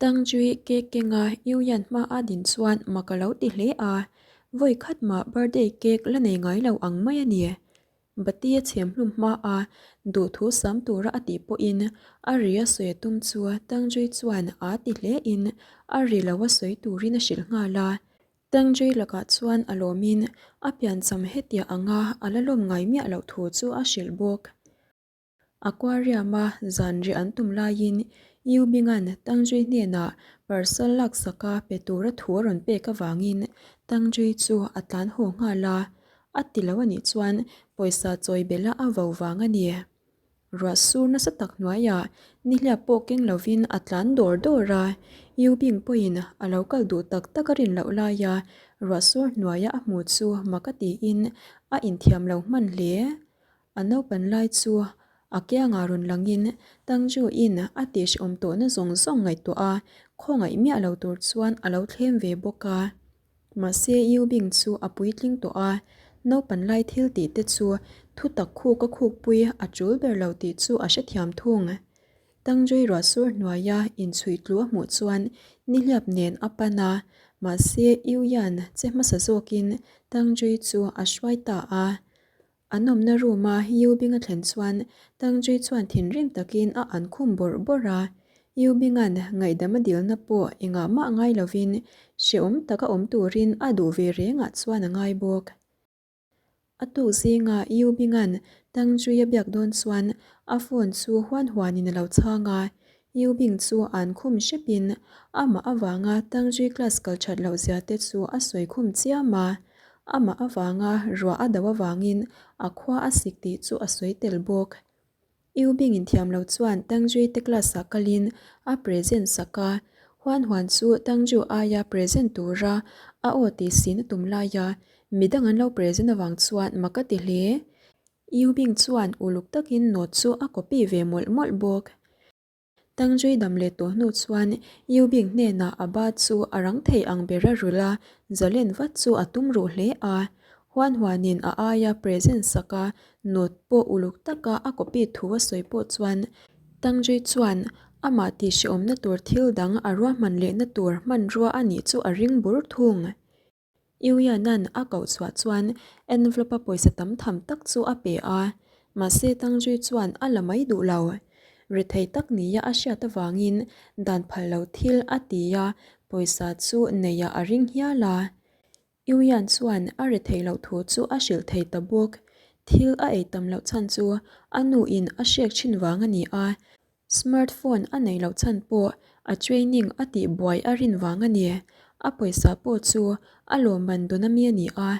Tangjui cake kenga Yuyan hma a din chuan mak a lo ti hle a, vawi khat mah birthday cake la nei ngai lo ang mai a ni. Bati a chhem hlum hma a, duhthu sam tura a tih pawhin a ri a sawi a tum chu Tangjui chuan aa ti hle in a ri lo a sawi turin a hrilh nghal a. Tangjui lakah chuan a lawmin a piancham hetiah anga a la lawm ngai miah loh thu chu a hrilh bawk. Aquarium-a zanriah an tum laiin Yu Bing-a'n Tangjui hnenah parcel laksaka pe tura thu a rawn pek avangin Tangjui chu a tlan haw nghal a, a ti lo a nih chuan pawisa chawi belh a vo vang a ni. Ruah sur nasa tak hnuaiah nihliap pawh keng lovin a tlan dawr dawr a, Yu Bing pawhin a lo kal duh tak tak a rin loh laia ruah sur hnuaia a hmu chu mak a tiin a inthiam lo hman hle. A naupan lai chu a kiangah rawn langin Tangju-in a tihhrehawm tawhna zawng zawng ngaihtuah a, khawngaih miah lo tur chuan a lo thlem ve bawk a. Mahse Yu Bing chu a puitling tawh a, naupan lai thil tih te chu thutak khuk a khukpui a tul ber lo tih chu a hrethiam thung. Tangjui ruah sur hnuaia inchhuih tlu a hmuh chuan nihliap nen a pan a, mahse Yu Yan che hmasa zawkin Tangjui chu a hruai ta a. An awmna room a Yu Bing a thlen chuan Tang Jui chuan thinrim takin a an khum bawrh bawrh a. Yu Bing-a'n ngaihdam a dilna pawh engah mah ngai lovin hrehawm taka awm turin a duh ve rengah chuan a ngai bawk. A tuk zinga Yu Bing-a'n Tang Jui a biak dawn chuan a phone chu huan huanin a lo chhang a. Yu Bing chu an khum hrepin amah avanga Tang Jui class kal that loh zia te chu a sawi khum chiam a. Amah avanga ruah a do avangin a khua a sik tih chu a sawi tel bawk. Yu Bing inthiam lo chuan Tangzui te class ah kalin a present sak a, Huan Huan chu Tangju aia present tura a aw tih sin a tum laia midang an lo present avang chuan mak a ti hle. Yu Bing chuan uluk takin note chu a copy ve mawlh mawlh bawk. Tangjui dam leh tawh hnu chuan Yu Bing hnenah a ba chu a rang thei ang ber a rulh a, zalen vat chu a tum ruh hle a. Huan huanin a aia present sak a, note pawh uluk taka a copy thu a sawi pawh chuan Tangjui chuan amah tihhrehawmna tur thil dang a ruahman lehna tur hmanrua a nih chu a ring bur thung. Yuyanan a koh chhuah chuan envelope a pawisa tam tham tak chu a pe a, mahse Tangjui chuan a la mai duh lo. Rethei tak nia a hriat avangin dan phal lo thil a ti a, pawisa chu neiah a ring hial a. Yuyan chuan a rethei loh thu chu a hrilh thei ta bawk. Thil a ei tam loh chhan chu a nuin a hrek thin vang a ni a, Smart phone a neih loh chhan pawh a training a tih buai a rin vang a ni. A pawisa pawh chu a lawmman dawn ami a ni a,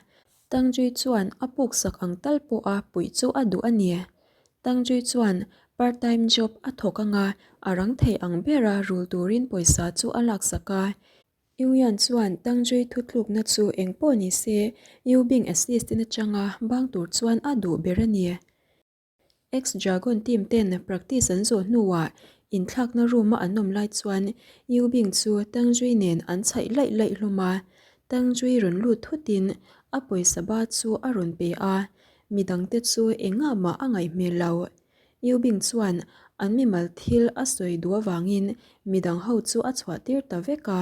Tangjui chuan a puk sak ang tal pawha puih chu a duh a ni. Tangjui chuan part time job a thawk anga a rang thei ang bera rul turin pawisa chu a laksak a. Yuyan chuan Tangjui thutlukna chu eng pawh ni se Yubing assistant atanga bang tur chuan a duh ber a ni. Ex-Dragon team ten practice an zawh hnuah inthlakna room-a an awm lai chuan Yu Bing chu Tang Zui nen an chhaih laih laih hlawm a. Tang Zui rawn lut thutin a pawisa ba chu a rawn pe a, midangte chu engah mah a ngaih hmel lo. Yu Bing chuan an mimal thil a sawi duh avangin midang ho chu a chhuah tir ta vek a.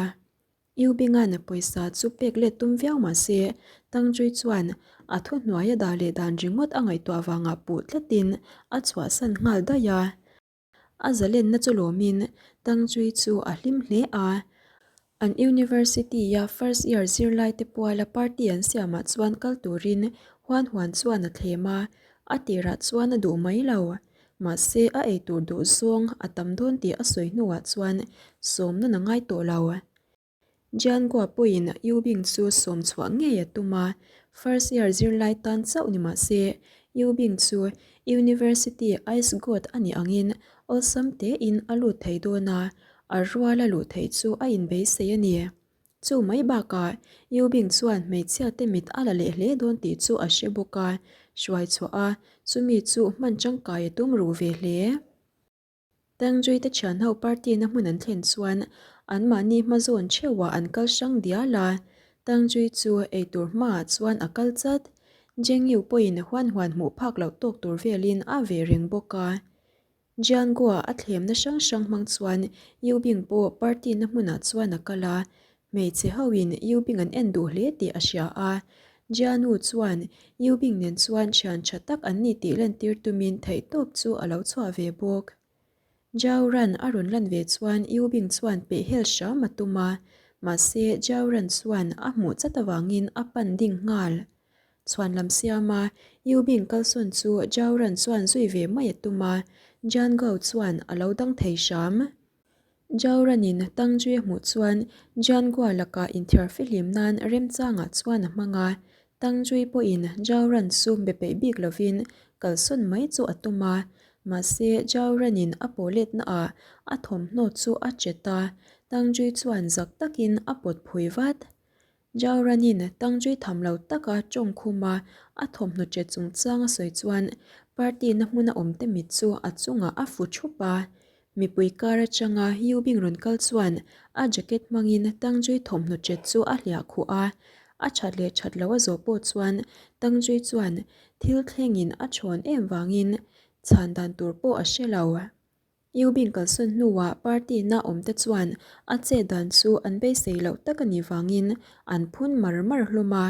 U Binga'n pawisa chu pek let tum viau mah se, Tangchui chuan a thuhnuai a dah leh dan ringawt a ngaihtuah vangah puh tlatin a chhuahsan nghal daih a. A zalenna chu lawmin Tangchui chu a hlim hle a. An university-a first year zirlaite puala party an siamah chuan kal turin Huan Huan chuan a thlem a, a tirah chuan a duh mai lo. Mahse, a eitur duh zawng a tam dawn tih a sawi hnuah chuan sawmna na ngai tawh lo. Jiangua pawhin Yu Bing chu sawm chhuah ngei a tum a, first year zirlai tan chauh ni mah se, Yu Bing chu University Ice God a nih angin awlsam tein a lut thei dawn a, a ruala luh theih chu a inbeisei a ni. Chu mai bakah Yu Bing chuan hmeichhia te mit a la leh hle dawn tih chu a hre bawk a, hruai chhuah a, chumi chu hman tangkai a tum ruh ve hle. Tangjui te thianho party na hmun an thlen chuan anmahni hma zawn theuhah an kal hrang dial a, Tangjui chu eitur hmaah chuan a kal chat. Jengyu pawhin huan huan hmuh phak loh tawk tur velin a ve reng bawk a. Jian Gua a thlemna hrang hrang hmang chuan Yu Bing pawh party na hmunah chuan a kal a, hmeichhe hoin Yu Bing an en duh hle tih a hria a. Jian Wu chuan Yu Bing nen chuan thian tha tak an ni tih lantir tumin theihtawp chu a lo chhuah ve bawk. Jiao Ran a rawn lan ve chuan Yu Bing chuan peh hel hram a tum a, mahse Jiao Ran chuan a hmuh chat avangin a pan ding nghal. Chhuan lam siam a, Yu Bing kalsawn chu Jiao Ran chuan zui ve mai a tum a, Jian Gao chuan a lo dang thei hram. Jiao Ranin Tang Jui a hmuh chuan Jian Gua lakah inthiar fihlim nan remchangah chuan a hmang a, Tang Jui pawhin Jiao Ran chu be peih bik lovin kalsawn mai chu a tum a, Mahse, Zhao Renin a pawh letnaah a thawmhnaw chu a chet a, Tang Jui chuan zak takin a pawt phui vat. Zhao Renin Tang Jui tham lo taka tawng khum a, a thawmhnaw chet chungchang a sawi chuan party na hmuna awmte mit chu a chungah a fu thup a. Mipui kar atanga Yu Bing rawn kal chuan a jacket hmangin Tang Jui thawmhnaw chet chu a hliah khuh a, a that leh that lo a zawh pawh chuan Tang Jui chuan Thil thlengin a chhawn em vangin chhan dan tur pawh a hre lo. Yu Bing kalsawn hnuah party na awmte chuan a chet dan chu an beisei loh tak a nih vangin an phun mar mar hlawm a.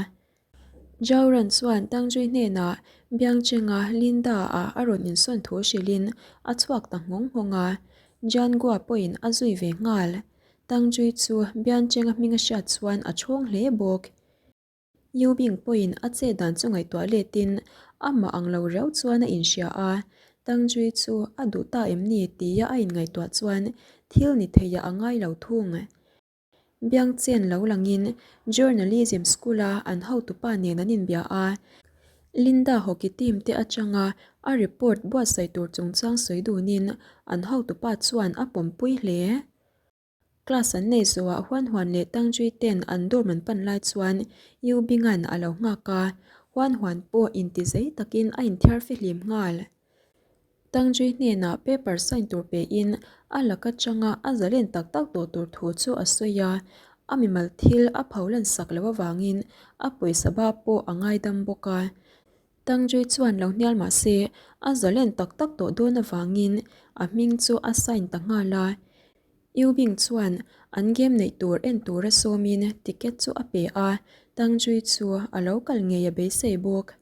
Zhao Ran chuan Tang Jui hnenah Biangchenga Linda-a a rawn insawn thu hrilhin a chhuak ta nghawng nghawng a, Jian Gua pawhin a zui ve nghal. Tang Jui chu Biangchenga hming a hriat chuan a chhawng hle bawk. Yu Bing pawhin a chet dan chu ngaihtuah letin amah ang lo riau chuan a inhria a, Tang Jui chu a duh ta em ni tia a inngaihtuah chuan thil ni theiah a ngai lo thung. Biang chen lo langin Journalism School-a an hotupa nen an inbia a, Linda hockey team te atanga a report buatsaih tur chungchang sawi dunin an hotupa chuan a pawmpui hle. Class an nei zawhah Huan Huan leh Tang Jui ten an dorm an pan lai chuan Yu Bing-a'n a lo nghak a, Huan Huan pawh inti zei takin a inthiar fihlim nghal. Tang Jui hnenah paper sign tur pein a lak atanga a zalen tak tak tawh tur thu chu a sawi a, a mimal thil a pho lan sak loh avangin a pawisa ba pawh a ngaidam bawk a. Tang Jui chuan lo hnial mah se, a zalen tak tak tawh dawn avangin a hming chu a sign ta nghal a. Yu Bing chuan an game neih tur en tura sawmin ticket chu a pe a, Tang Jui chu a lo kal ngei a beisei bawk.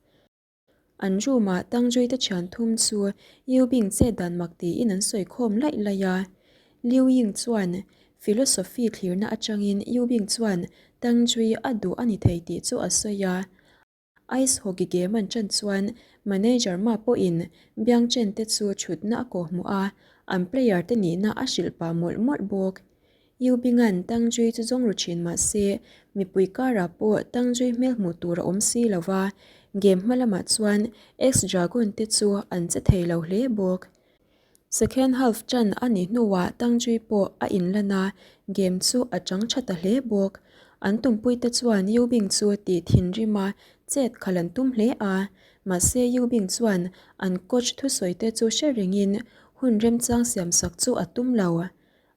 An room ah Tang Jui te thian thum chu Yu Bing chet dan mak tiin an sawi khawm laih laih a. Liu Ying chuan philosophy thlirna atangin Yu Bing chuan Tang Jui a duh a ni thei tih chu a sawi a. Ice hockey game an ṭan chuan manager Ma pawhin Biang Chen te chu ṭhutna a kawhhmuh a, an player te nihna a hrilh pah mawlh mawlh bawk. Yu Bing-a'n Tang Jui chu zawng ru ṭhin mah se, mipui karah pawh Tang Jui hmel hmuh tur a awm si lo va, game hma lamah chuan ex-Dragon te chu an che thei lo hle bawk. Second half ṭan a nih hnuah Tang Jui pawh a inlan a, game chu a chang ṭha ta hle bawk. An tumpuite chuan Yu Bing chu tih thinrim a chet khalh an tum hle a, mahse Yu Bing chuan an coach thusawite chu hre rengin hun remchang siamsak chu a tum lo.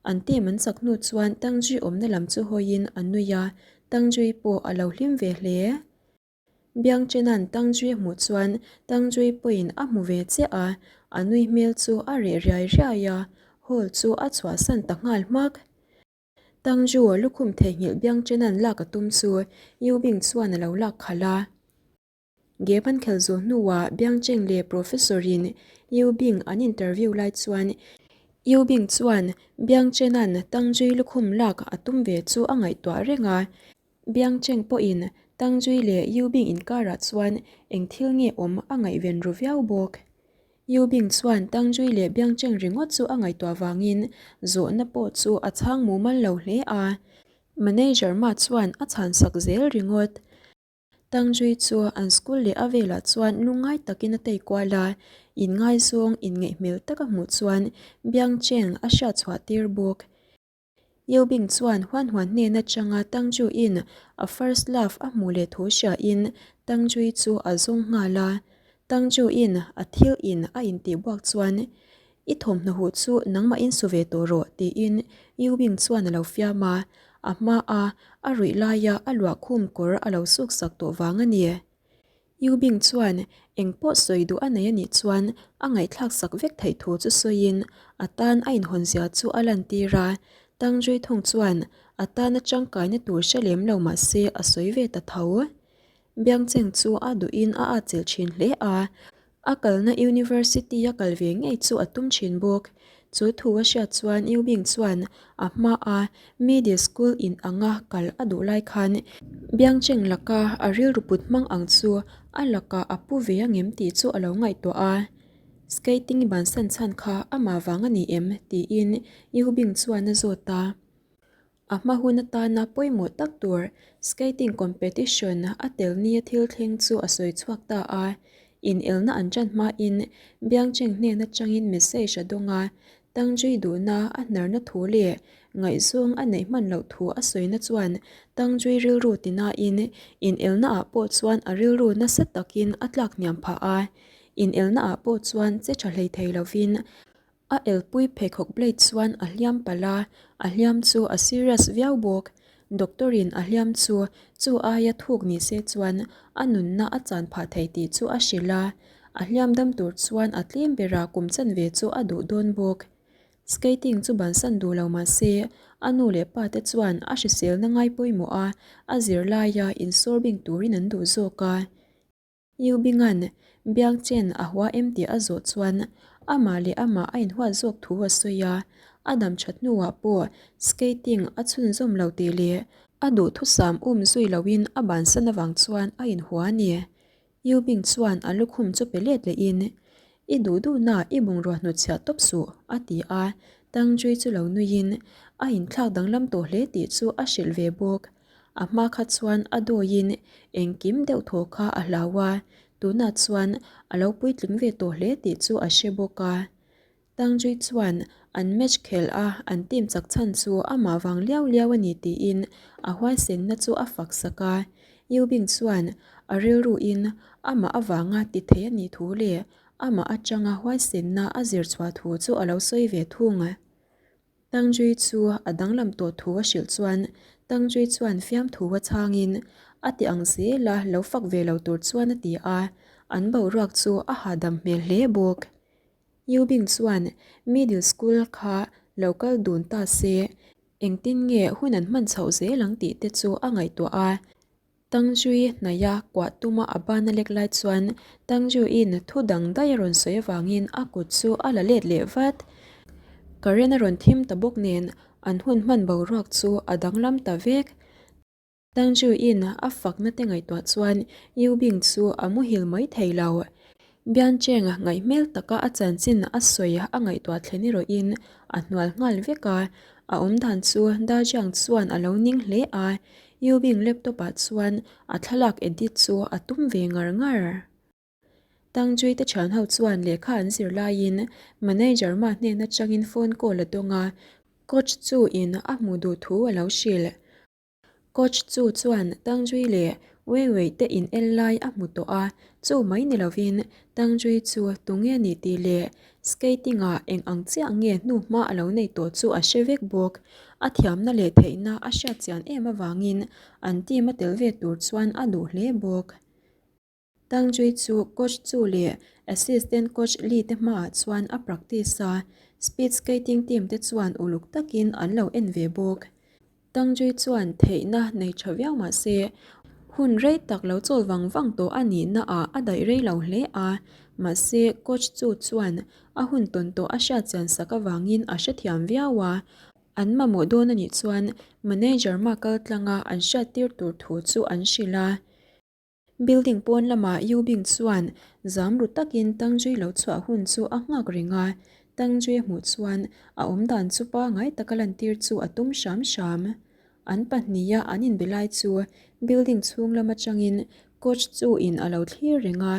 An team an chak hnu chuan Tang Jui awmna lam chu hawiin a nui a, Tang Jui pawh a lo hlim ve hle. Biang Chena'n Tang Jui a hmuh chuan Tang Jui pawhin a hmu ve chiah a, a nui hmel chu a reh riai riai a, hall chu a chhuahsan ta nghal hmak. Tang Ju a lukhum theihnghilh Biang Chena'n lak a tum chu Yu Bing chuan a lo lak khalh a. Game an khelh zawh hnuah Biang Cheng leh Professor in Yu Bing an interview lai chuan Yu Bing chuan Biang Chena'n Tang Jui lukhum lak a tum ve chu a ngaihtuah reng a, Biang Cheng pawhin Tang Jui leh Yu Bing inkarah chuan eng thil nge awm a ngaihven ru viau bawk. Yu Bing chuan Tang Jui leh Biang Cheng ringawt chu a ngaihtuah vangin zawhna pawh chu a chhang mumal lo hle a, manager mah chuan a chhansak zel ringawt. Tang Jui chu an school leh a velah chuan lungngai takin a tei kual a, inngaizawng inngeih hmel taka hmuh chuan Biang Cheng a hriatchhuah tir bawk. Yu Bing chuan Huan Huan hnen atanga Tang Ju in a first love a hmuh leh thu hria in Tang Jui chu a zawng nghal a. Tang Ju in a thil in a intih buak chuan I thawmhnaw huh chu nangmah in su ve tawh rawh tiin Yu Bing chuan a lo fiam a, a hma a a ruih laia a luahkhum kawr a lo suk sak tawh vang a ni. Yu Bing chuan eng pawh sawi duh a nei a nih chuan a ngaihthlak sak vek theih thu chu sawiin a tan a inhawnzia chu a lantir a. Tang Jui thung chuan a tana tangkaina tur hre lem lo mah se a sawi ve ta tho. Biangcheng chu a duhin a atchilh thin hle a, a kalna University a kal ve ngei chu a tum thin bawk. Chu thu a hriat chuan Yu Bing chuan a hmaa middle school in anga kal a duh lai khan Biangcheng laka a rilru put hmang ang chu a lakah a pu ve angem tih chu a lo ngaihtuah a. Skating i bansan chhan kha amah vang a ni em? tiin Yu Bing chuan a zawt a. A hma hun atana pawimawh tak tur skating competition a tel nia thil thleng chu a sawi chhuak ta a. Inelna an ṭan hmain Biangcheng hnen aṭangin message a dawng a, Tangzui duhna a hnarna thu leh ngaihzawng a neih hman loh thu a sawina chuan Tangzui rilru tinain inelnaah pawh chuan a rilru nasa takin a tlak hniam phah a. Inelnaah pawh chuan che ṭha hlei thei lovin A elpui pheikhawk blade chuan a hliam palh a, a hliam chu a serious viau bawk. Doctor in a hliam chu chu aia thuk ni se chuan a nunna a chan phah thei tih chu a hrilh a, a hliam dam tur chuan a tlem bera kum chanve chu a duh dawn bawk. Skating chu bansan duh lo mah se a nu leh pa te chuan a hriselna ngai pawimawh a, a zirlaia insawrbing turin an duh zawk a. U Binga'n Biangchen a hua em tih a zawh chuan amah leh amah a inhuat zawk thu a sawi a, a dam that hnuah pawh skating a chhunzawm lo tih leh a duhthusam um zui loin a bansan avang chuan a inhua a ni. U Bing chuan a lukhum chu pe let lehin, I duh duhna i bungrua hnutchhiah tawp suh, a ti a, Tang Jui chu lo nuiin a inthlak danglam tawh hle tih chu a hrilh ve bawk. A hma kha chuan a dawiin engkim deuh thaw kha a hlau a, tunah chuan a lo puitling ve tawh hle tih chu a hre bawk a. Tangjui chuan an match khelh a an team chak chhan chu amah vang liau liau a ni tiin a huaisenna chu a fak sak a. Yu Bing chuan a rilruin amah avanga ti thei a nih thu leh amah atanga huaisenna a zir chhuah thu chu a lo sawi ve thung. Tangjui chu a danglam tawh thu a hrilh chuan Tangjui chuan fiamthu a chhangin a ti ang zel a lo fak ve lo tur chuan a ti a, an boruak chu a hahdam hmel hle bawk. Yu Bing chuan middle school kha lo kal dun ta se engtin nge hun an hman chhoh zel ang tih te chu a ngaihtuah a. Tangzui hnaia kuah tuma a ban a lek lai chuan Tangzuiin thu dang daih a rawn sawi avangin a kut chu a la let leh vat. Current a rawn thim ta bawk nen an hun hman boruak chu a danglam ta vek. Tangzuiin a fakna te ngaihtuah chuan Yu Bing chu a muhil mai thei lo. Biancheng ngaihmel taka a chanchin a sawi a ngaihtuah thlen erawhin a hnual nghal vek a, a awmdan chu Dajiang chuan a lo ning hle a, Yubing laptop ah chuan a thlalak edit chu a tum ve ngar ngar. Tangjui te thian ho chuan lehkha an zir laiin manager mah hnen atangin phone call a dawng a, coach chu in a hmuh duh thu a lo hrilh. Coach chu chuan Tangjui leh Wei Wei te in el lai a hmu tawh a, chu mai ni lovin Tangjui chu tunge ni tih leh skating ah eng ang chiah nge hnuhma a lo nei tawh chu a hre vek bawk. A thiamna leh theihna a hriat chian em avangin an team a tel ve tur chuan a duh hle bawk. Tangjui chu coach chu leh assistant coach Lee te hmaah chuan a practice a, speed skating team te chuan uluk takin an lo en ve bawk. Tangjui chuan theihna nei tha viau mah se, hun rei tak lo chawl vang vang tawh a nihna ah a daih rei lo hle a, mahse coach chu chuan a hun tawn tawh a hriat chian sak avangin a hrethiam viau a, an mamawh dawn a nih chuan manager mah kal tlanga an hriattir tur thu chu an hrilh a. Building pawn lamah Yu Bing chuan zam ru takin Tangjui lo chhuah hun chu a nghak reng a, Tangjui a hmuh chuan a awmdan chu pangai taka lantir chu a tum hram hram. An pahniha an inbe lai chu building chhung lam atangin coach chu in a lo thlir reng a.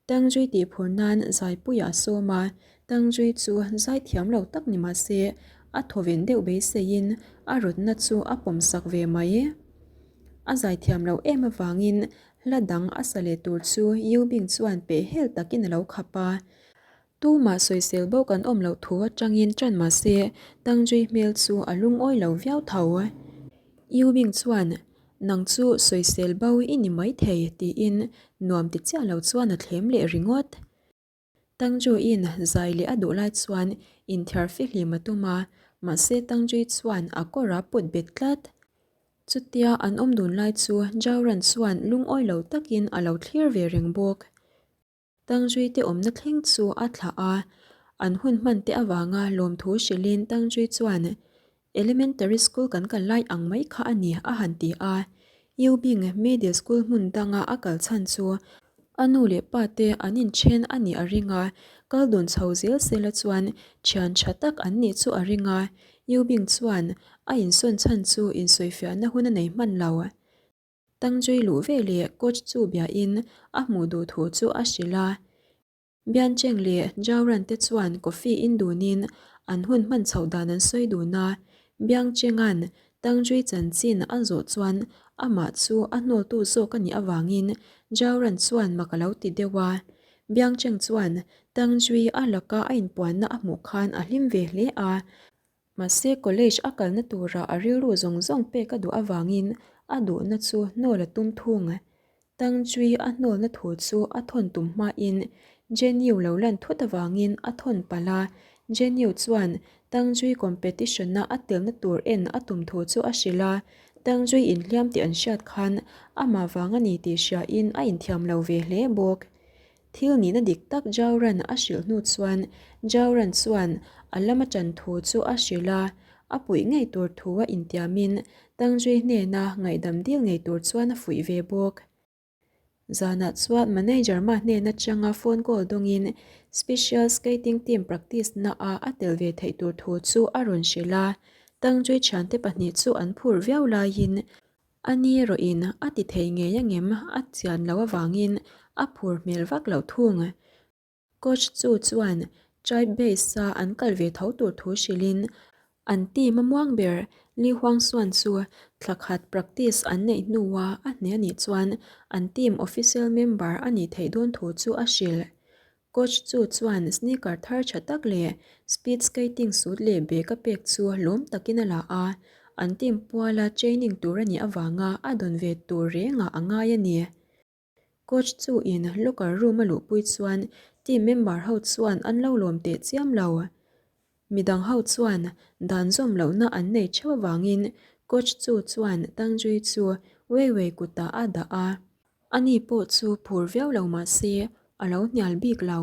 Tangjui tih phur nan Zaipuia a sawm a, Tangjui chu zai thiam lo tak ni mah se a thawven deuh beiseiin a rawtna chu a pawm sak ve mai. A zai thiam loh em avangin hla dang a sa leh tur chu Yu Bing chuan peh hel takin a lo khap a. Tumah sawisel bawk an awm loh thu atangin ṭan mah se Tangjui hmel chu a lungawi lo viau tho. Yu Bing chuan. Nang chu sawisel bo i ni maithei tiin nuam ti chiah lo chuan a thlem leh ringawt. Tangjuiin zai leh a duh lai chuan inthiar fihlim a tum a, mahse Tangjui chuan a kawr a put bet tlat. Chutia an awm dun lai chu Jauran chuan lungawi lo takin a lo thlir ve reng bawk. Tangjui te awmna thleng chu a thlah a, an hun hman te avanga lawmthu hrilhin Tangjui chuan Elementary school kan kal lai ang mai kha a ni a han ti a. U Bing middle school hmun danga a kal chhan chu a nu leh pa te an inthen a nih a ring a, kal dun chho zel sela chuan thian tha tak an nih chu a ring a. U Bing chuan a insawn chhan chu insawifiahna hun a nei hman lo. Tangzui luh veleh coach chu biain a hmuh duh thu chu a hrilh a. Biancheng leh Jauran te chuan coffee in dunin an hun hman chhoh dan an sawi dun a, Biangchenga'n Tangzui chanchin a zawh chuan amah chu a hnawltu zawk a nih avangin Jauran chuan mak a lo ti deuh a. Biangcheng chuan Tangzui a laka a inpuanna a hmuh khan a hlim ve hle a, Mahse college a kalna tura a rilru zawng zawng pek a duh avangin a duhna chu hnawl a tum thung. Tangchui a hnawlna thu chu a thawn tum hmain Jenyu lo lan thut avangin a thawn palh a, Jenyu chuan Tangchui competition-a a telna tur en a tum thu chu a hrilh a, Tangchui inhliam tih an hriat khan amah vang a ni tih hriain a inthiam lo ve hle bawk. Thil nihna dik tak Jauran a hrilh hnu chuan Jauran chuan a lama ṭan thu chu a hrilh a, a puih ngei tur thu a intiamin Tangzui hnena ngaihdam dil ngei tur chuan a fuih ve bawk. Zanah chuan manager mah hnen atanga phone call dawngin special skating team practice naah a tel ve theih tur thu chu a rawn hrilh a, Tangzui thiante pahnih chu an phur viau laiin A ni erawhin a ti thei ngei angem a chian loh avangin a phur hmel vak loh thung. Coach chu chuan tribe base a an kal ve tho tur thu hrilhin an team a muang ber Li Huangsuan chu thla khat practice an neih hnua a hne a nih chuan an team official member a nih theih dawn thu chu a hrilh. Coach chu chuan sneaker thar tha tak leh speed skating suit leh bag a pek chu lawm takin a la a, an team puala training tur a nih avanga a dawn ve tur rengah a ngai a ni. Coach chu in locker room a luhpui chuan team member ho chuan an lo lawm teh chiam lo. Midang ho chuan dan zawm lohna an nei theuh avangin coach chu chuan Tangzui chu Wei Wei kutah a dah a. Ani pawh chu phur viau lo mah se, a lo hnial bik lo.